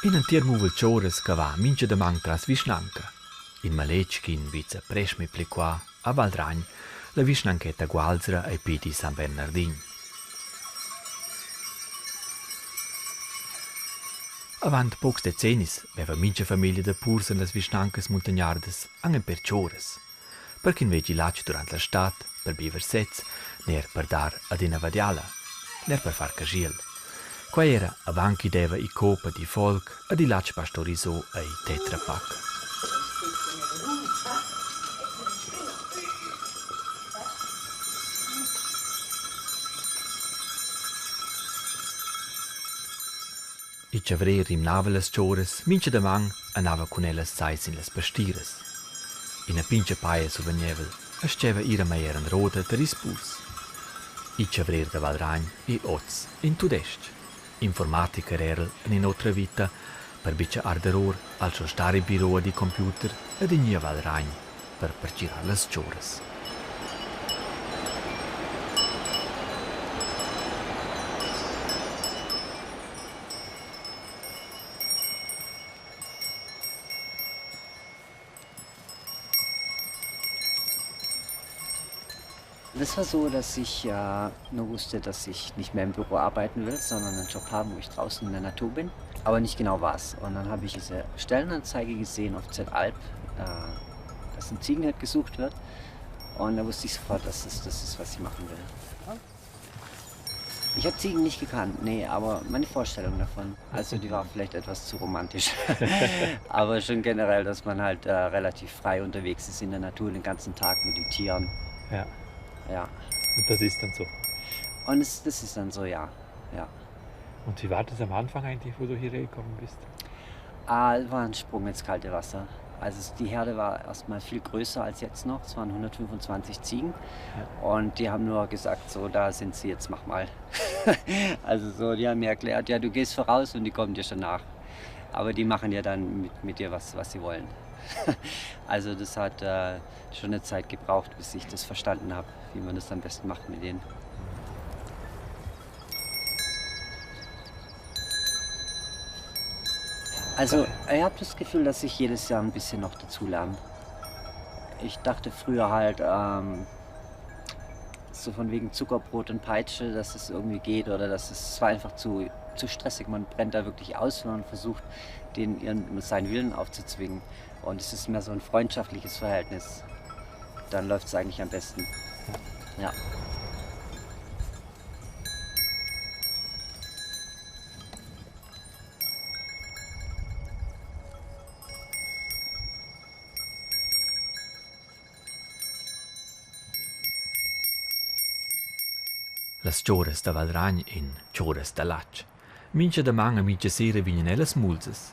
In un tier muvel choras che va mince de mang tras Vischnanca. In Maleckin viza presmi pliqua a Valdragn la Vischnanchetta Gualzra ai Piti San Bernardin. Avant pocs decennis beva mince famiglia de purs en las Vischnancas montagnardas angen per choras. Perché invece lac durant la stat, per biver sez, ner per dar ad ina vadiala, ner per far cagiel. Qua era avant chi deva i copa di folk ad i lac pastorizò ai Tetra Pak. I chavrer rimnava las choras, mince de mang anava con ellas sais in las pastiras. In a pinche paia suvegnevel, asceva ira maieren roda de rispurs. I chavrer de Valdragn e oz in tudest. Informatica erel in otra vita, per bice arderor al so stare biro di computer ed in nia Valdragn per girar las choras. Das war so, dass ich nur wusste, dass ich nicht mehr im Büro arbeiten will, sondern einen Job haben, wo ich draußen in der Natur bin, aber nicht genau was. Und dann habe ich diese Stellenanzeige gesehen auf Z-Alp, dass ein Ziegenhirt gesucht wird. Und da wusste ich sofort, dass das ist, was ich machen will. Ich habe Ziegen nicht gekannt, nee, aber meine Vorstellung davon, also die war vielleicht etwas zu romantisch. Aber schon generell, dass man halt relativ frei unterwegs ist in der Natur den ganzen Tag mit den Tieren. Ja. Ja. Und das ist dann so. Und das ist dann so, ja. Und wie war das am Anfang eigentlich, wo du hierher gekommen bist? Es war ein Sprung ins kalte Wasser. Also die Herde war erstmal viel größer als jetzt noch. Es waren 125 Ziegen. Ja. Und die haben nur gesagt, so, da sind sie, jetzt mach mal. Also so, die haben mir erklärt, ja, du gehst voraus und die kommen dir schon nach. Aber die machen ja dann mit dir was sie wollen. Also das hat schon eine Zeit gebraucht, bis ich das verstanden habe, wie man das am besten macht mit denen. Also ich habe das Gefühl, dass ich jedes Jahr ein bisschen noch dazu lerne. Ich dachte früher halt, so von wegen Zuckerbrot und Peitsche, dass es irgendwie geht oder dass es war einfach zu stressig. Man brennt da wirklich aus, wenn man versucht, seinen Willen aufzuzwingen. Und es ist mehr so ein freundschaftliches Verhältnis. Dann läuft es eigentlich am besten. Ja. Las choras da Valdragn in choras da Lac. Mince da mang a mince sera vignan ellas mulzas.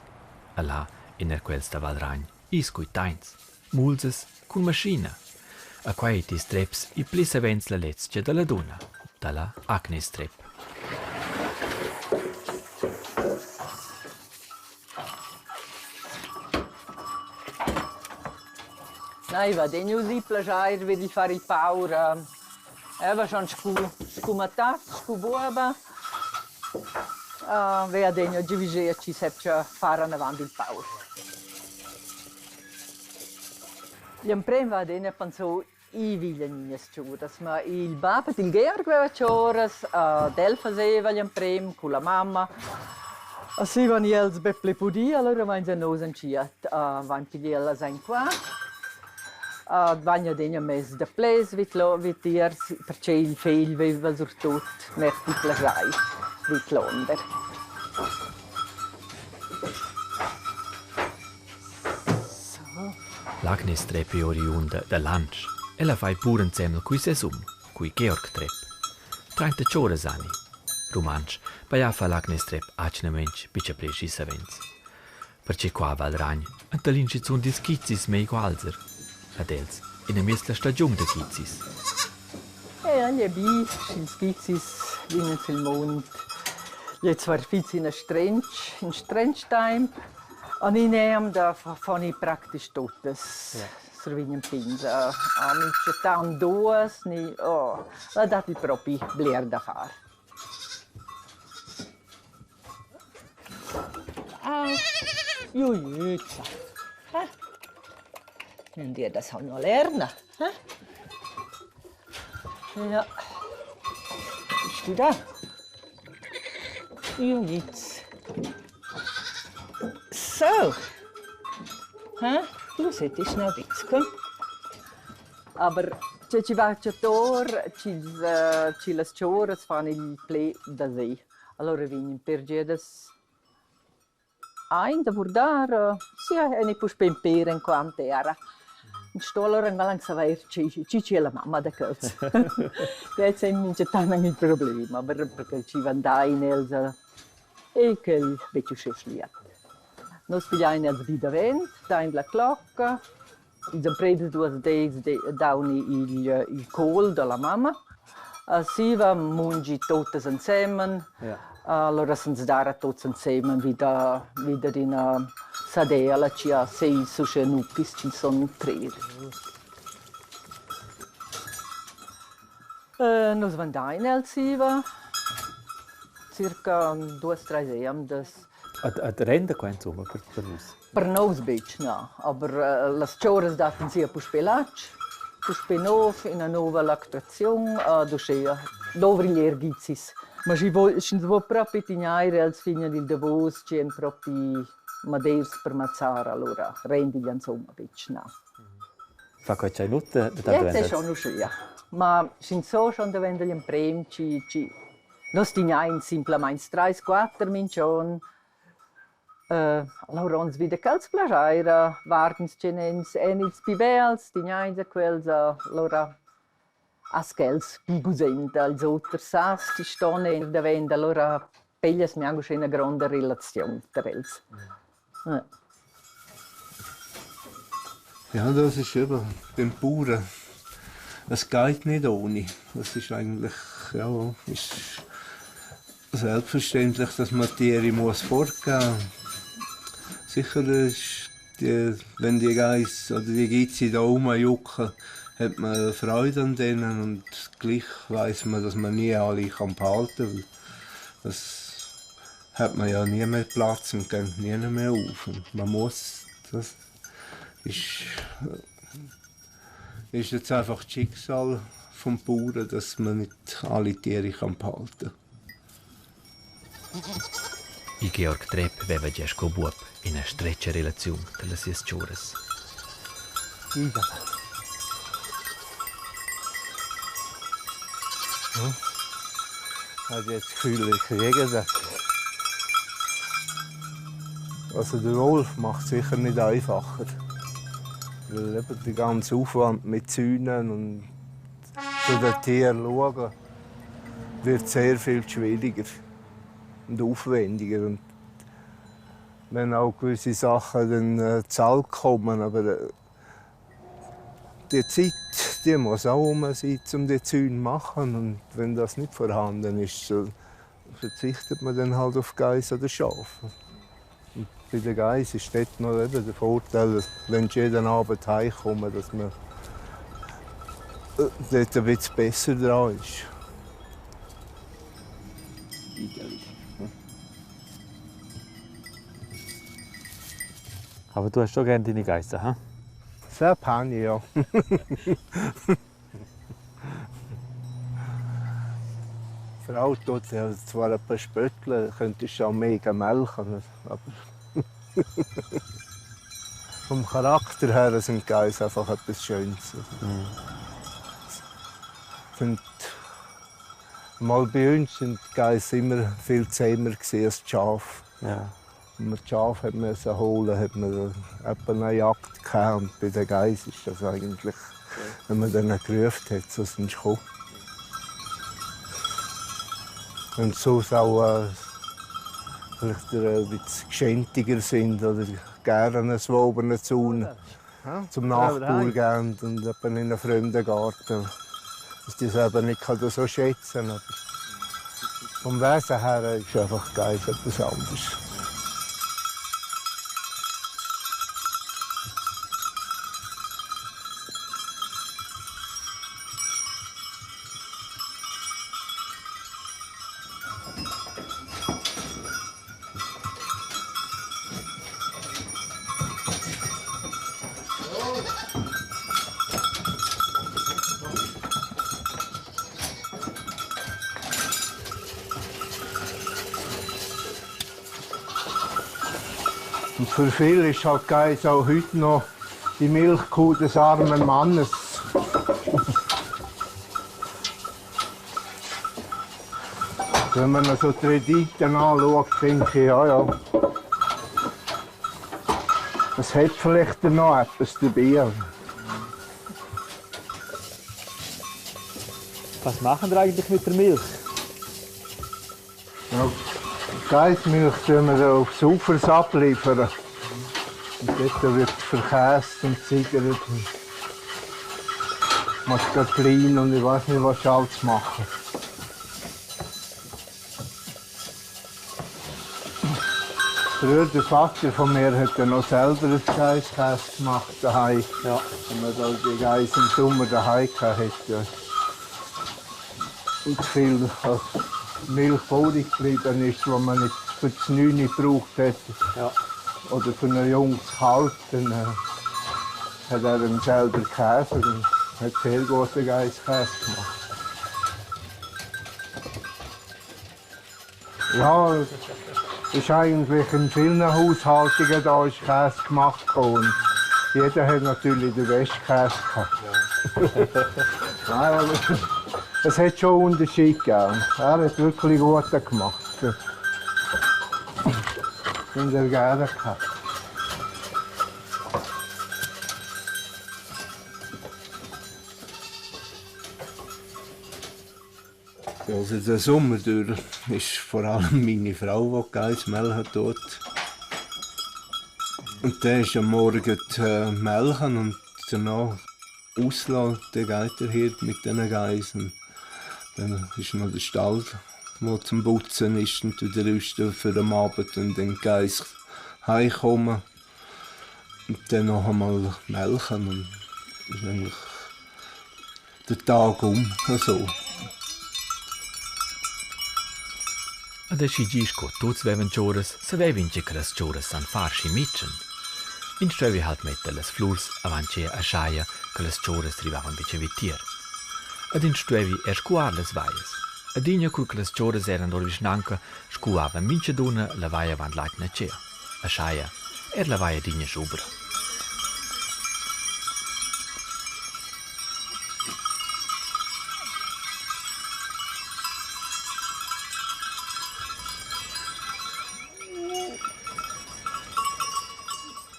Allà, in quels da Valdragn, iscui tains, mulzas cun maschina. A quai tis treps i plis avens la letzia da la donna, da la Agnes Trepp. Nein, va degno si plagiare, vedi fare il paura. Va schon scumatat, scubuaba. Vea degno givigia ci sepcia fare avanti il paura. Gli imprem va degno penso i viglianines ciuras, ma il baba il Georg aveva ciuras, del faceva gli imprem con la mamma. Si van els beple pudi, allora vanno nos anciat, van che gliela sein qua. Vanno degno mes de ples vitier, perché il feil veva surtut mer di plagai, vit l'onder. L'Agnes Trepp è oriunda da Lansch. Ella fai pure insieme cui Sesum, cui Georg Trepp. 30 choras anni. Romansch, paia fa l'Agnes Trepp acne mensch, bice plesci savens. Perché qua a Valdragn, antalinci zun di schizzis mei gualzer. Ad els, in a miesla stagione de schizzis. Agli bi, in schizzis, in il mond. Jetzt war fiz in Strenchtime. Und ich nehme da fanno ich praktisch totes. Servigno pinza. A mi città un duas, ni la dati proprio bler da fare. Jujutsa. Müssen die das auch noch lernen? Hä? Ja. Bist du da? Jujutsa. So. Hä? Du solltest noch ein bisschen, komm. Aber se ci viaggiator, ci las choras fanno il play da sé. Allora vini per gedes ein da bordar, sia e ne pus pempere in quanto era. In stoller en galang saver ci la mamma da cuz. Jetzt haben wir dann ein Problem, aber perché ci vandai nel e che beccio schliat. Nos pigliai als vida vent, da in la clocca. Ils preden 2 days dauni il kohl dalla mamma. Si va mungi totes insieme. Ja. Allora sind dara tots insieme wieder in a sadela ci a 6 susche nupis ci son 3. Nos van dain el siva. Circa 2-3 eam das. Ad renda quanto per us? Per nos bec, no. Aber las choras daten sia pu spelac, pu spenov in a nova lactazione, duscia dovriglier gizis. Ma ci vo proprio tignare als fine di davos, ci proprio madeirs per mazzara, allora rendi gli insomma bec, no. Fa che c'è nutte da Jetzt è schon uscia. Ma sind so schon da wenn gli prem ci nos tignain simplement 3-4 minchon. Allora uns wieder kals plajaira, wartens cenens enils pibels, tignains a quels, allora askels bibusent als otter sas, ci stonne in da venda, allora peglias mi angus una grande relazione tra els. Ja, das ist eben beim Bauern. Es geht nicht ohne. Das ist eigentlich, ja, ist selbstverständlich, dass man Tiere muss fortgehen. Sicher ist, wenn die Geiss oder die Gizzi da rumjucken, hat man Freude an denen und gleich weiss man, dass man nie alle behalten kann. Das hat man ja nie mehr Platz und geht nie mehr auf. Und man muss, das ist jetzt einfach das Schicksal vom Bauern, dass man nicht alle Tiere behalten kann. I Georg Trepp veva gesco buop in a streccia relazione delle sies choras. Ja. Also jetzt fühle ich kriege das. Also der Wolf macht es sicher nicht einfacher. Weil eben der ganze Aufwand mit Zäunen und zu den Tieren schauen, wird sehr viel schwieriger und aufwendiger. Und wenn auch gewisse Sachen dann zahlt kommen, aber die Zeit, die muss auch sein, um die Zäune zu machen. Und wenn das nicht vorhanden ist, so verzichtet man dann halt auf Geiss oder Schaf. Und bei den Geiss ist dort noch eben der Vorteil, wenn sie jeden Abend heimkommen, dass man dort ein bisschen besser dran ist. Aber du hast schon gerne deine Geister, ha? Sehr Pani, ja. Die Frau tut zwar ein paar Spöttle, könnte schon mega melken, aber vom Charakter her sind Geiss einfach etwas Schönes. Mal bei uns sind die Geiss immer viel zähmer als die Schafe. Ja. Wenn man die Schafe holen musste, hat man etwa eine Jagd gehabt. Und bei den Geiss ist das eigentlich, wenn man dann gerufen hat, so sind sie gekommen. Und so auch vielleicht ein bisschen geschäftiger sind oder gerne so oben eine Zone zum Nachbau gehen und etwa in einen fremden Garten. Dass die es eben nicht so schätzen kann. Vom Wesen her ist einfach Geiss etwas anderes. Und für viele ist halt Geiss auch heute noch die Milchkuh des armen Mannes. Wenn man so die Renditen anschaut, denke ich, ja. Es hat vielleicht noch etwas dabei. Was machen wir eigentlich mit der Milch? Ja, Geissmilch tun wir aufs Ufer abliefern. Und dort wird verkäst und ziegert. Margarine und ich weiß nicht, was alles machen. Früher, der Vater von mir hat ja noch selber ein Geisskäse gemacht daheim. Ja. Wenn man da die Geiss im Sommer daheim hatte. Und viel Milch übrig geblieben ist, die man nicht für das 9 gebraucht hätte. Ja. Oder für ein junges Kalb, dann hat er dann selber Käse und hat sehr guten Geisskäse gemacht. Ja, ist eigentlich in vielen Haushaltungen da ist Käse gemacht worden. Jeder hat natürlich den besten Käse gehabt. Ja. Nein, es hat schon Unterschied gegeben. Er hat wirklich guten gemacht. Den er gerne gehabt. Also den Sommer durch ist vor allem meine Frau, die Geissmilch tut. Und dann ist am Morgen die melken und danach auslassen, dann geht er hier mit diesen Geissen. Dann ist noch der Stall, der zum Putzen ist und wieder rüsten für den Abend und dann die Geiss heimkommen. Und dann noch einmal melken und das ist eigentlich der Tag so. Adesso gisco tutti vevan giores, se vevin che las giores san farsi mitchen. In strevi halt mette las flurs avanti a schaia che las giores trivavan bice vitier. Ad in strevi scuar las vaias. Ad inja cu che las giores eran dorvisnanca, scuava mince duna la vaia van latna cea. A schaia la vaia dinja schubra.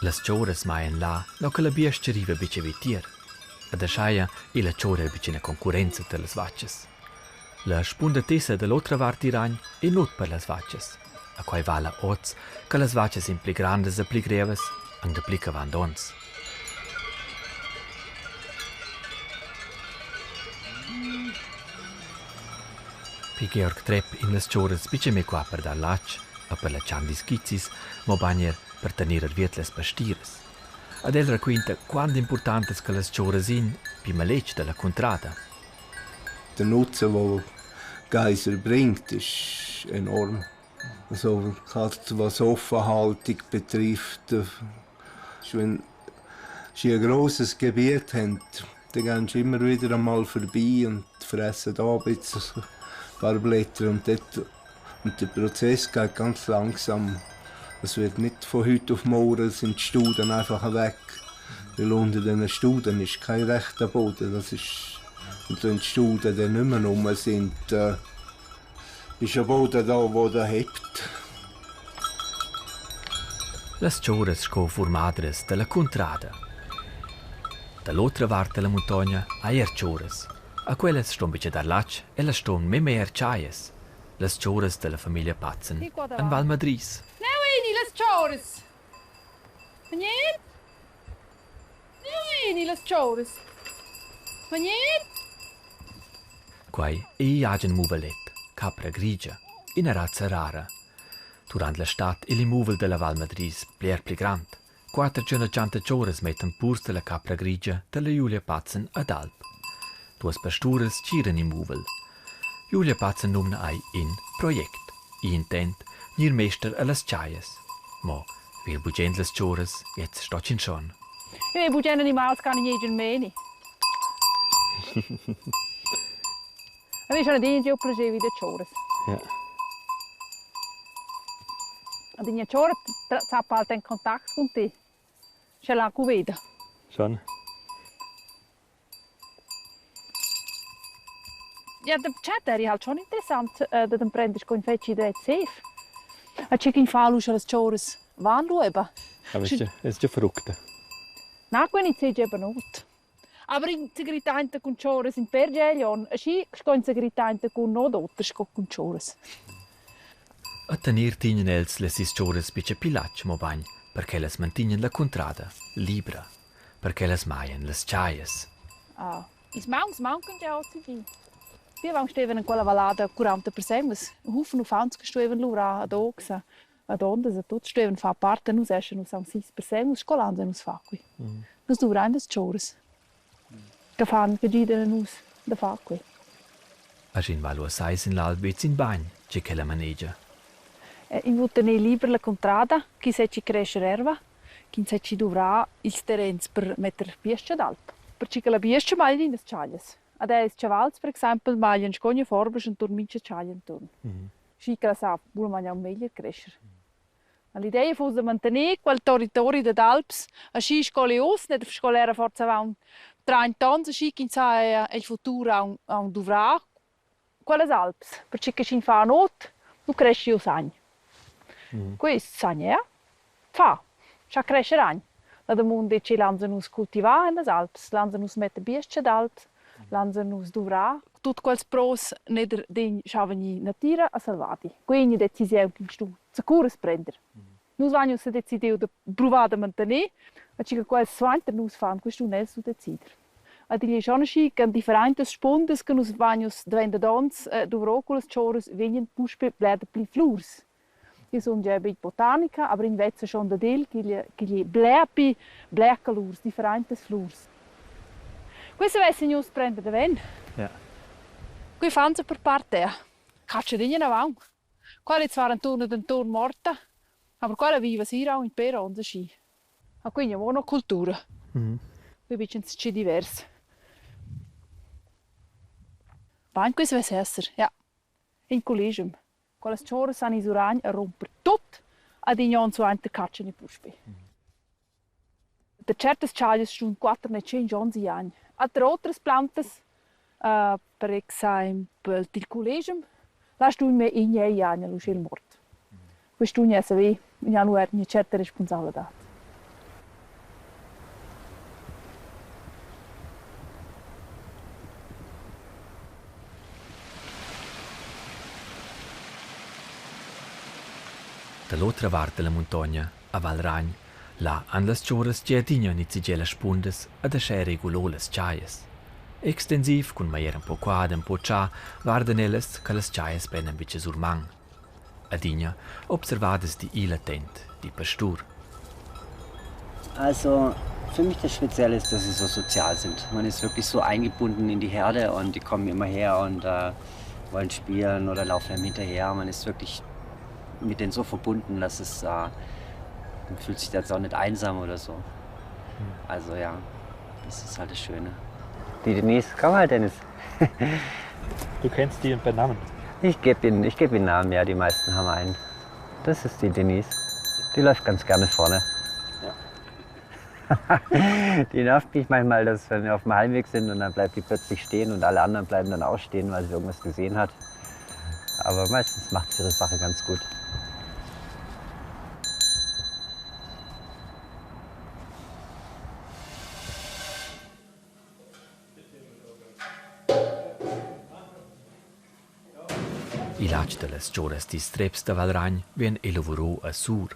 Las giores maien là, no che la biesce riva bice vitier. Ad a schaia la giore bice na concurenza de las vacces. La spundatessa dell'altra vart iragn e not per las vacces. A quai vala oz, che las vacces in pli grandes e pli greves, ang de plica van dons. Pi Georg Trepp in las giores bice me qua per dar lac, a per la ciandi schizzis, mo bagner per tenir viet les pastires. Ad el raquinta quando importantes che las giores in pi malec de la contrada. Der Nutzen, den Geiser bringt, ist enorm. Also, was Offenhaltung betrifft, wenn sie ein grosses Gebiet haben, dann gehen sie immer wieder einmal vorbei und fressen da ein bisschen ein paar Blätter. Und der Prozess geht ganz langsam. Es wird nicht von heute auf morgen sind die Studen einfach weg. Weil unter diesen Studen ist kein rechter Boden. Das ist, und wenn die Studen dann nicht mehr rum sind, ist ein Boden da, der hebt. Las giores sco formadres de la contrada. Dall'altra parte della montagna hai giores. A quelles ston bice dar lac e la ston memer chaies. Las giores della famiglia Patzen in Val Madris. Las giores. Manier? Vieni, las giores. Manier? Quai agen muvelet, capra grigia, in a razza rara. Durant l'estat il muvel della Val Madris plier pli grand. 450 giores metten purs della capra grigia della Julia Patzen ad Alp. Duas pastures ciren im muvel. Julia Patzen numna ai in projekt. I intent nir meister a las chaies. Mo, wir bugent las giores, jetzt stotchen schon. Wir bugent animals kann ich jeden meni. Wir schon die jo plage wie de giores. Ja. Ad in Ciora zappa alta in contatto con te. Ce l'ha cuveda. Schon. Ja, der Chat eri halt schon interessant, da den prendest con feci dret safe. A che kin fa luscia las Cioras van lueba. Aber es ist ja verrückt. Na, queni se je benut. Aber in segretainte con Cioras in Pergelion, a schi sco in segretainte con no dotter sco con Cioras. A tenir tignen els les sis Cioras bice pilac mo bagn, perché les mantignen la contrada, libra, perché les maien les chaies. Ah, is maungs manken ja ozi. Wir waren steven in quella vallada 40 persemas. Hufen u fans che steven lura ad oxa. Ad ondas a tot steven fa parte nus eschen us am 6 persemas scolanda nus fa qui. Nus duran des Cioras. Da fan gediden nus da fa qui. A gin valo a sais in l'albez in bagn, che che la manegia. In votene lieber la contrada, chi se ci cresce erva, chi se ci dovrà il terrens per metter biescia d'alp. Perché che la biescia mai in des chaglias. Adesso chavals, per esempio, magliano scogne forbes e turmince chaglian turn. Schi che la sa, vuole mangiare meglio crescere. L'idea fosse mantenere quel territorio degli Alps, a schi scole os, net scolera forza va 30 anni, schi chi sa il futuro a un dovrà quelle Alps, perché che si fa not, tu cresci os anni. Questo sagna fa, c'ha crescere anni. La domanda è che lanzano us coltivare nelle Alps, lanzano us mettere biesce d'Alps, lanzano us dovrà. Tutti quels pros neder den schaven natura a salvati. Quindi decisione che tu sicuro prendere. Nus vanno se decidiu de provare a mantenere, a che quel svanter nus fan, questo non è su decidere. A di schon schi kan differentes spundes che nus vanno dvende dons dovroculas choras venien puspe blerde pli flurs. Io sono già in botanica, aber in vezza schon da del che gli blerpi blercalurs differentes flurs. Questo vessi nus prende da ven. Ja. Qui fanno per parte. Caccia di avanti. Quali zwar turno den Turn morta, aber quella viva si in per onda sci. Ma quindi è una cultura. Qui bisogna ci diverse. Ma in questo deve essere, ja. In collegium. Quelle giorni sono i urani a rompere tutto ad in non so ante caccia ne puspe. Da certe sciaglie sono 4 e 5 anni. Altre altre plantes, per esempio il collegium, lascio me in 10 anni lo scel morto. Questo non è se non hanno una certa responsabilità. Dall'altra parte della montagna, a Val Ragn, là han las Cioras giardino inizi le spundes ad asce regulo las chaies. Extensiv, con maier un po' quad, un po' cia, varden elles che las chaies benen bice surmang. Adinja observades die Ilatent, die Pastur. Also für mich das Spezielle ist, dass sie so sozial sind. Man ist wirklich so eingebunden in die Herde und die kommen immer her und wollen spielen oder laufen einem hinterher. Man ist wirklich mit denen so verbunden, dass es man fühlt sich jetzt auch nicht einsam oder so. Also ja, das ist halt das Schöne. Die Denise, komm mal Dennis. Du kennst die per Namen? Ich gebe Ihnen Namen, ja, die meisten haben einen. Das ist die Denise. Die läuft ganz gerne vorne. Ja. Die nervt mich manchmal, dass wenn wir auf dem Heimweg sind und dann bleibt die plötzlich stehen und alle anderen bleiben dann auch stehen, weil sie irgendwas gesehen hat. Aber meistens macht sie ihre Sache ganz gut. I lac de las Cioras dis treps de Val Ragn vien elovuro a sur.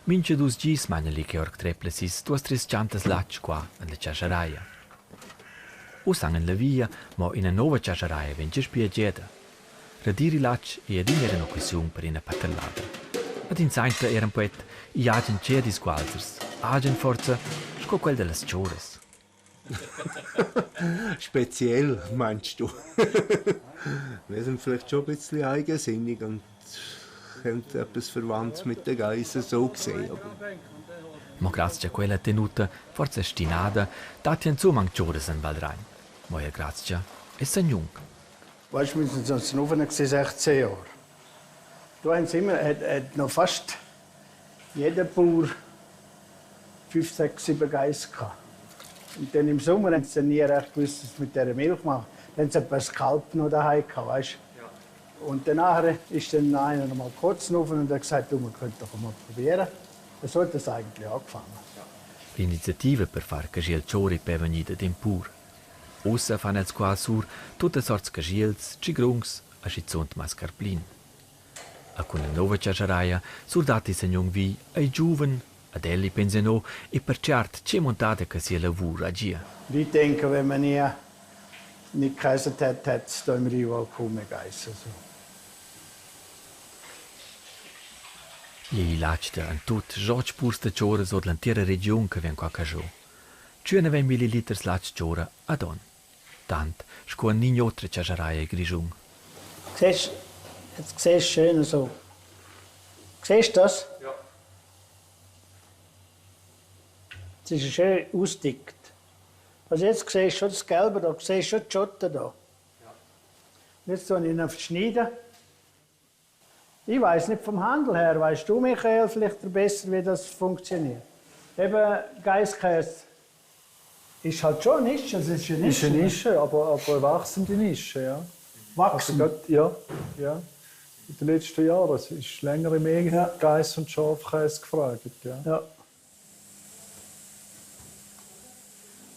Mince dus gis maneli che orc treplesis duas tres chantas lac qua en la ciasciaraia. Usangen la via, mo in a nova ciasciaraia vince spiageda. Radiri lac e adin era un'occasione per una patellada. Ad in sainta eran poet i agen cedis qualsers, agen forza sco quel de las Cioras. Speziell, meinst du? Wir sind vielleicht schon ein bisschen eigensinnig und haben etwas verwandt mit den Geissen so gesehen. Ma grazie a quella tenuta, forza stinada, dati in Zumang Cioras in Val Ragn. Moja grazie e san jung. Weißt du, wir sind noch 16 Jahre. Da haben sie immer, hat noch fast jeder Bauer 5, 6, 7 Geiss gehabt. Und dann im Sommer haben sie nie recht gewusst, was sie mit dieser Milch machen. Dann haben sie etwa das Kalb noch daheim gehabt, weißt? Und danach ist dann einer noch mal kurz rauf und hat gesagt, du, wir können doch mal probieren. So hat das eigentlich angefangen. L'iniziativa per far cagiel ciori per venire d'impur. Ussa fan els qua sur tutte sorts cagiels, cigrungs, a schizont mascarplin. A con la nova ciasciaraia surdati segnong vi ai giuven, ad elli pensionò e per ciart c'è montata che sia lavur a gia. Ich denke, wenn man nicht geheißen hat, hätte es hier im Rival kaum mehr geheißen. So. Gli lacta an tut joc purs de cioras od l'intera region che ven qua cagiò. 9 milliliters lac ciora ad on. Tant, sco an nignotre ciasciaraia grigiung. Siehst, jetzt siehst du schön so. Siehst du das? Ja. Es ist schön ausdickt. Also jetzt siehst du schon das Gelbe da, siehst du schon die Schotten da. Ja. Jetzt tue ich ihn schneiden. Ich weiß nicht vom Handel her, weißt du, Michael, vielleicht besser, wie das funktioniert. Eben Geisskäse ist halt schon eine Nische, es ist eine Nische. Ist eine Nische, aber eine wachsende Nische, ja. Wachsen? Also ja. In den letzten Jahren ist längere mehr Geiss und Schafkäse gefragt, ja. Ja.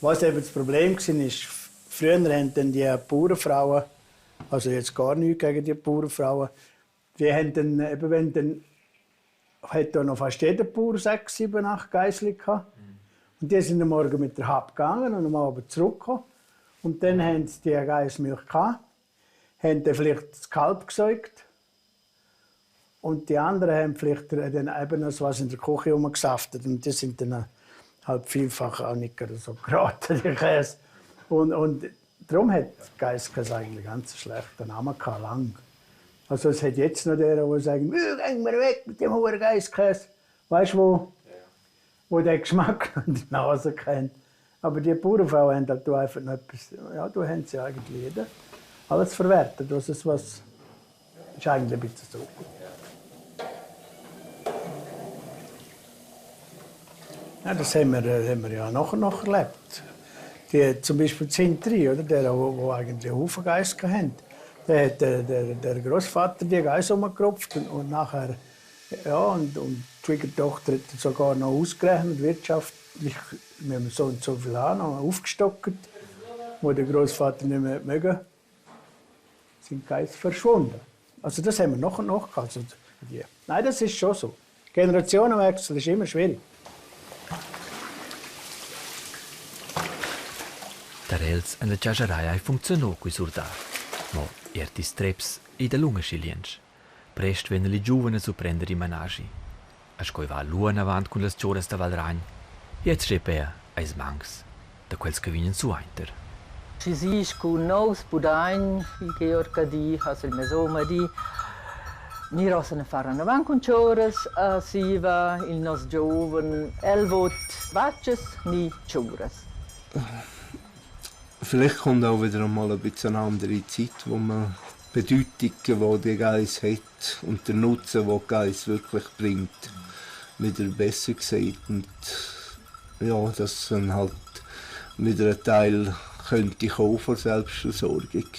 Was eben das Problem war, ist, früher haben dann die Bauernfrauen, also jetzt gar nichts gegen die Bauernfrauen, die haben dann, eben wenn dann, hat da noch fast jeder Bauer 6, 7, 8 Geissli gehabt. Und die sind am Morgen mit der Hab gegangen und am Abend zurückgekommen. Und dann haben sie die Geissmilch gehabt, haben dann vielleicht das Kalb gesäugt. Und die anderen haben vielleicht dann eben noch was in der Küche rumgesaftet. Und die sind dann halt vielfach auch nicht so geraten, die Käse. Und darum hat Geisskäse eigentlich ganz schlechten Namen gehabt, lang. Also es hat jetzt noch der, der sagt, gehen wir weg mit dem hohen Geisskäse. Weißt du, wo der Geschmack und die Nase kennt. Aber die Bauernfrauen haben halt einfach noch etwas, ja, da haben sie eigentlich jeder alles verwertet. Das ist was, ist eigentlich ein bisschen so. Ja, das haben wir ja noch erlebt. Die, zum Beispiel Zintri, oder, der eigentlich einen Haufen Geiss hatten. Der hat der Großvater die Geiss umgerupft und nachher, ja, und die Schwiegertochter hat sogar noch ausgerechnet, wirtschaftlich, wir haben so und so viel haben, noch aufgestockt. Wo der Großvater nicht mehr mögen, sind die Geiss verschwunden. Also das haben wir noch gehabt. Also nein, das ist schon so. Generationenwechsel ist immer schwierig. Der Els an la ciasciaraia funzionò qui surdar. Mo ertis treps e da lunga sciliensch. Prest venne li giuvene su prendere i managi. A scoi va luan avant con las cioras da Valragn. Jetzt schepea eis mangs, da quels che vinen su einter. Ci si con nous Budagn, il Georgadi, also il Mesomadi. Ni rossen faran avanti con cioras, siva il nos giovane, elvot vaches ni cioras. Vielleicht kommt auch wieder einmal ein bisschen eine andere Zeit, wo man die Bedeutung, die die Geiss hat und den Nutzen, den die Geiss wirklich bringt, wieder besser sieht. Und ja, dass dann halt wieder ein Teil könnte kommen von Selbstversorgung.